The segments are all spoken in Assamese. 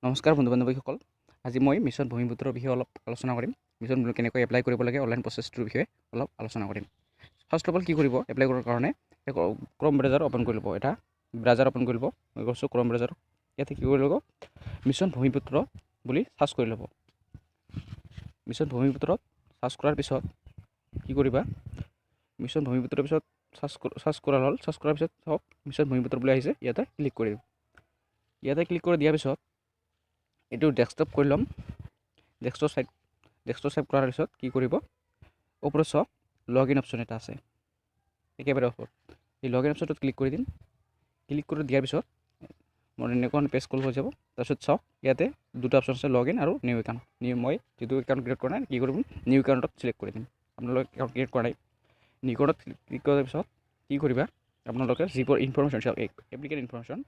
নমস্কাৰ বন্ধু বান্ধৱীসকল, আজি মই মিছন ভূমিপুত্ৰৰ বিষয়ে অলপ আলোচনা কৰিম। মিছন ভূমি কেনেকৈ এপ্লাই কৰিব লাগে, অনলাইন প্ৰচেছটোৰ বিষয়ে অলপ আলোচনা কৰিম। ফাৰ্ষ্ট অফ অল কি কৰিব, এপ্লাই কৰাৰ কাৰণে ক্ৰম ব্ৰাউজাৰ অ'পেন কৰি ল'ব। এটা ব্ৰাউজাৰ অ'পেন কৰি ল'ব। মই কৈছোঁ ক্ৰম ব্ৰাউজাৰ। ইয়াতে কি কৰি ল'ব, মিছন ভূমিপুত্ৰ বুলি চাৰ্চ কৰি ল'ব। মিছন ভূমিপুত্ৰত চাৰ্চ কৰাৰ পিছত কি কৰিবা, মিছন ভূমিপুত্ৰৰ পিছত চাৰ্চ কৰা হ'ল। চাৰ্চ কৰাৰ পিছত চাওক মিছন ভূমিপুত্ৰ বুলি আহিছে, ইয়াতে ক্লিক কৰি দিম। ইয়াতে ক্লিক কৰি দিয়াৰ পিছত এইটো ডেস্কটপ কৰি ল'ম। ডেস্কটপ চাইড কৰাৰ পিছত কি কৰিব, ওপৰত চাওক লগ ইন অপশ্যন এটা আছে একেবাৰে ওপৰত। এই লগ ইন অপশ্যনটোত ক্লিক কৰি দিম। ক্লিক কৰি দিয়াৰ পিছত মোৰ এনেকুৱা পেজ কল হৈ যাব। তাৰপিছত চাওক ইয়াতে দুটা অপশ্যন আছে, লগ ইন আৰু নিউ একাউণ্ট। নিউ মই যিটো একাউণ্ট ক্ৰিয়েট কৰা নাই, কি কৰিম, নিউ একাউণ্টত চিলেক্ট কৰি দিম। আপোনালোকে একাউণ্ট ক্ৰিয়েট কৰা নাই, নিউ একাউণ্টত ক্লিক কৰাৰ পিছত কি কৰিবা, আপোনালোকে যিবোৰ ইনফৰমেশ্যন চাওক, এপ্লিকেণ্ট ইনফৰমেশ্যন,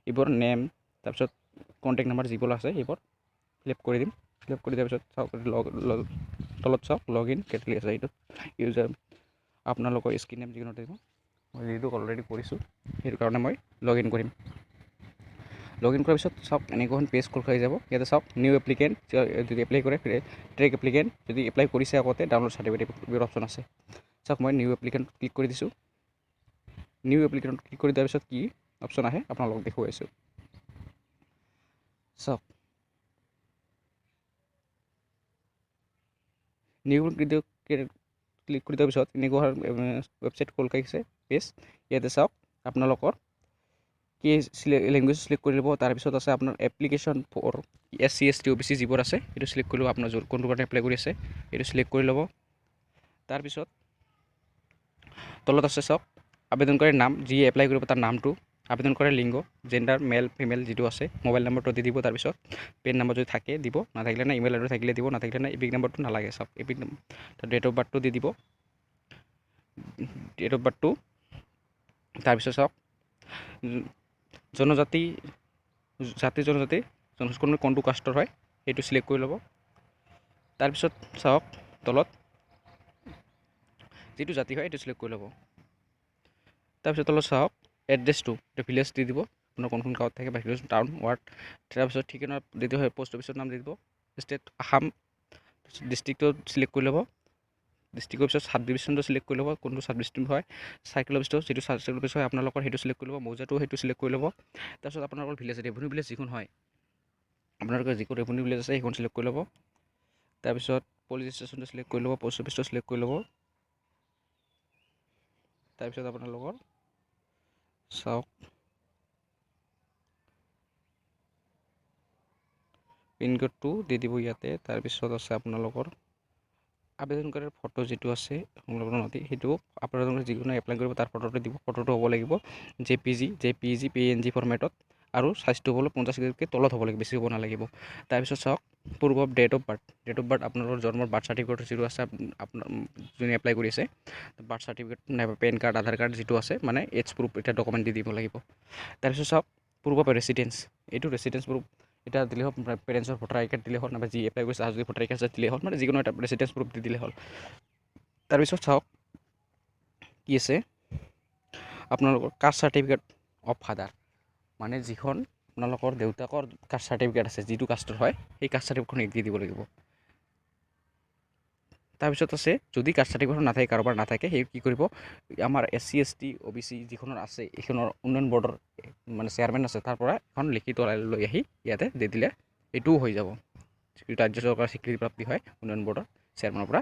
এইবোৰ নেম, তাৰপিছত কণ্টেক্ট নাম্বাৰ যিবোৰ আছে সেইবোৰ ফিল আপ কৰি দিম। ফিল আপ কৰি দিয়াৰ পিছত চাওক লগ তলত চাওক লগ ইন কেটেগৰী আছে, এইটোত ইউজাৰ আপোনালোকৰ স্ক্ৰীণ নেম যিকোনো দিব। মই যিটো অলৰেডি কৰিছোঁ, সেইটো কাৰণে মই লগ ইন কৰিম। লগ ইন কৰাৰ পিছত চাওক এনেকুৱা এখন পেজ খোল খাই যাব। ইয়াতে চাওক নিউ এপ্লিকেণ্ট যদি এপ্লাই কৰে, ট্ৰেক এপ্লিকেণ্ট যদি এপ্লাই কৰিছে আগতে, ডাউনলোড চাৰ্টিফিকেট অপশ্যন আছে। চাওক মই নিউ এপ্লিকেণ্ট ক্লিক কৰি দিছোঁ। নিউ এপ্লিকেণ্ট ক্লিক কৰি দিয়াৰ পিছত কি অপশ্যন আহে আপোনালোকক দেখুৱাই আছোঁ। চাওক নিউ ক্লিক কৰি দিয়াৰ পিছত এনেকুৱা ৱেবছাইট খোল খাইছে পেজ। ইয়াতে চাওক আপোনালোকৰ কি লেংগুৱেজ চিলেক্ট কৰি ল'ব। তাৰপিছত আছে আপোনাৰ application for S C, S T, O' B C যিবোৰ আছে সেইটো চিলেক্ট কৰি ল'ব। আপোনাৰ য'ত কোনটো কাৰণে এপ্লাই কৰি আছে সেইটো চিলেক্ট কৰি ল'ব। তাৰপিছত তলত আছে চাওক আবেদনকাৰীৰ নাম, যিয়ে এপ্লাই কৰিব তাৰ নামটো, আবেদনকাৰীৰ লিংগ, জেণ্ডাৰ মেল ফিমেল যিটো আছে, মোবাইল নম্বৰটো দি দিব। তাৰপিছত পেন নম্বৰ যদি থাকে দিব, নাথাকিলে নাই। ইমেইল আই ডি থাকিলে দিব, নাথাকিলে নাই। ইপিক নম্বৰটো নালাগে। চাওক ইপিক ডেট অফ বাৰ্থটো দি দিব, ডেট অফ বাৰ্থটো। তাৰপিছত চাওক জনজাতি, জাতি জনজাতি কোনটো কাষ্টৰ হয় সেইটো চিলেক্ট কৰি ল'ব। তাৰপিছত চাওক তলত যিটো জাতি হয় সেইটো চিলেক্ট কৰি ল'ব। তাৰপিছত তলত চাওক এড্ৰেছটো, এইটো ভিলেজ দি দিব, আপোনাৰ কোনখন গাঁৱত থাকে বা ভিলেজ, টাউন, ৱাৰ্ড। তাৰপিছত ঠিকনা যিটো হয় পষ্ট অফিচৰ নাম দি দিব। ষ্টেট আসাম, ডিষ্ট্ৰিক্টটো চিলেক্ট কৰি ল'ব। ডিষ্ট্ৰিক্টৰ পিছত চাব ডিভিশ্যনটো চিলেক্ট কৰি ল'ব, কোনটো চাব ডিষ্ট্ৰিক্ট হয়। চাৰ্কেল অফিচটো যিটো চাৰ্কেল অফিচ হয় আপোনালোকৰ সেইটো চিলেক্ট কৰি ল'ব। মৌজাটো সেইটো চিলেক্ট কৰি ল'ব। তাৰপিছত আপোনালোকৰ ভিলেজ, ৰেভিনিউ ভিলেজ যিখন হয়, আপোনালোকৰ যিখন ৰেভিনিউ ভিলেজ আছে সেইখন চিলেক্ট কৰি ল'ব। তাৰপিছত পুলিচ ষ্টেচনটো চিলেক্ট কৰি ল'ব, পষ্ট অফিচটো চিলেক্ট কৰি ল'ব। তাৰপিছত আপোনালোকৰ চাওক পিনক'ডটো দি দিব ইয়াতে। তাৰপিছত আছে আপোনালোকৰ আবেদনকাৰীৰ ফটো যিটো আছে সংলগ্ন নথি, সেইটো আপোনালোকে যিকোনো এপ্লাই কৰিব তাৰ ফটোটো দিব। ফটোটো হ'ব লাগিব জেপিজি, জেপিজি, পিএনজি ফৰ্মেটত আৰু চাইজটো হ'ব 50 কেবিতকৈ তলত হ'ব লাগিব, বেছি হ'ব নালাগিব। তাৰপিছত চাওক proof of date of birth. Date of birth আপোনালোকৰ জন্মৰ বাৰ্থ চাৰ্টিফিকেট যিটো আছে, আপোনাৰ যোনে এপ্লাই কৰি আছে, বাৰ্থ চাৰ্টিফিকেট নাইবা পেন কাৰ্ড, আধাৰ কাৰ্ড যিটো আছে, মানে এজ প্ৰুফ এটা ডকুমেণ্ট দি দিব লাগিব। তাৰপিছত চাওক প্ৰুফ অফ ৰেচিডেঞ্চ, এইটো ৰেচিডেঞ্চ প্ৰুফ এটা দিলে হ'ল, পেৰেণ্টছৰ ভোটাৰ আই কাৰ্ড দিলে হ'ল, নাইবা যি এপ্লাই কৰিছে যদি ভোটাৰ আই কাৰ্ড দিলে হ'ল, মানে যিকোনো এটা ৰেচিডেঞ্চ প্ৰুফ দি দিলে হ'ল। তাৰপিছত চাওক কি আছে, আপোনালোকৰ কাষ্ট চাৰ্টিফিকেট অফ ফাদাৰ, মানে যিখন আপোনালোকৰ দেউতাকৰ কাষ্ট চাৰ্টিফিকেট আছে, যিটো কাষ্টৰ হয় সেই কাষ্ট চাৰ্টিফিকেটখন দি দিব লাগিব। তাৰপিছত আছে যদি কাষ্ট চাৰ্টিফিকেটখন নাথাকে, কাৰোবাৰ নাথাকে, সেই কি কৰিব, আমাৰ S C, S T, O' B C যিখনৰ আছে এইখনৰ উন্নয়ন বৰ্ডৰ মানে চেয়াৰমেন আছে, তাৰ পৰা এখন লিখিত লৈ আহি ইয়াতে দি দিলে এইটোও হৈ যাব। যিটো ৰাজ্য চৰকাৰৰ স্বীকৃতিপ্ৰাপ্তি হয় উন্নয়ন বৰ্ডৰ চেয়াৰমেনৰ পৰা,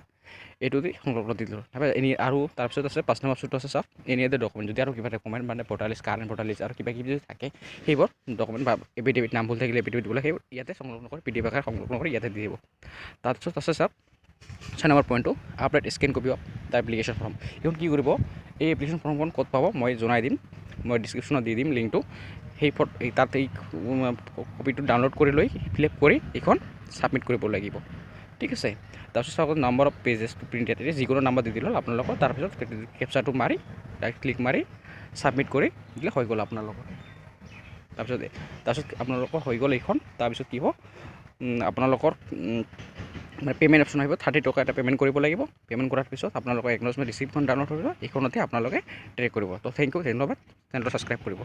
এইটো দি সংলগ্ন দি দিলোঁ। তাৰপৰা এনি আৰু তাৰপিছত আছে 5 নম্বৰ অপশ্যনটো আছে চাওক এনি আদাৰ ডকুমেণ্ট। যদি আৰু কিবা ডকুমেণ্ট মানে voter list, current voter list আৰু কিবা কিবি যদি থাকে, সেইবোৰ ডকুমেণ্ট বা এফিডেভিট, নাম ভুল থাকিলে এফিডেভিট দিব লাগে, সেইবোৰ ইয়াতে সংলগ্ন কৰি পিডিএফ আকাৰে সংলগ্ন কৰি ইয়াতে দি দিব। তাৰপিছত আছে চাওক 6 নম্বৰ পইণ্টটো, upload scan copy of the application form। এইখন কি কৰিব, এই এপ্লিকেশ্যন ফৰ্মখন ক'ত পাব মই জনাই দিম, মই ডিছক্ৰিপশ্যনত দি দিম লিংকটো। সেই ফট তাত এই কপিটো ডাউনলোড কৰি লৈ ফিল আপ কৰি এইখন ছাবমিট কৰিব লাগিব, ঠিক আছে। তাৰপিছত চাওক নাম্বাৰ অফ পেজেছ প্ৰিণ্টেড, এতিয়া যিকোনো নাম্বাৰ দি দিলে হ'ল আপোনালোকৰ। তাৰপিছত কেপচাৰটো মাৰি ৰাইট ক্লিক মাৰি ছাবমিট কৰি দিলে হৈ গ'ল আপোনালোকৰ। তাৰপিছত আপোনালোকৰ হৈ গ'ল এইখন। তাৰপিছত কি হ'ব, আপোনালোকৰ মানে পে'মেণ্ট অপশ্যন আহিব, 30 টকা এটা পে'মেণ্ট কৰিব লাগিব। পে'মেণ্ট কৰাৰ পিছত আপোনালোকৰ একনলেজমেণ্ট ৰিচিপ্টখন ডাউনলোড কৰিব, এইখনতে আপোনালোকে ট্ৰেক কৰিব। তো thank U, ধন্যবাদ। চেনেলটো ছাবস্ক্ৰাইব কৰিব।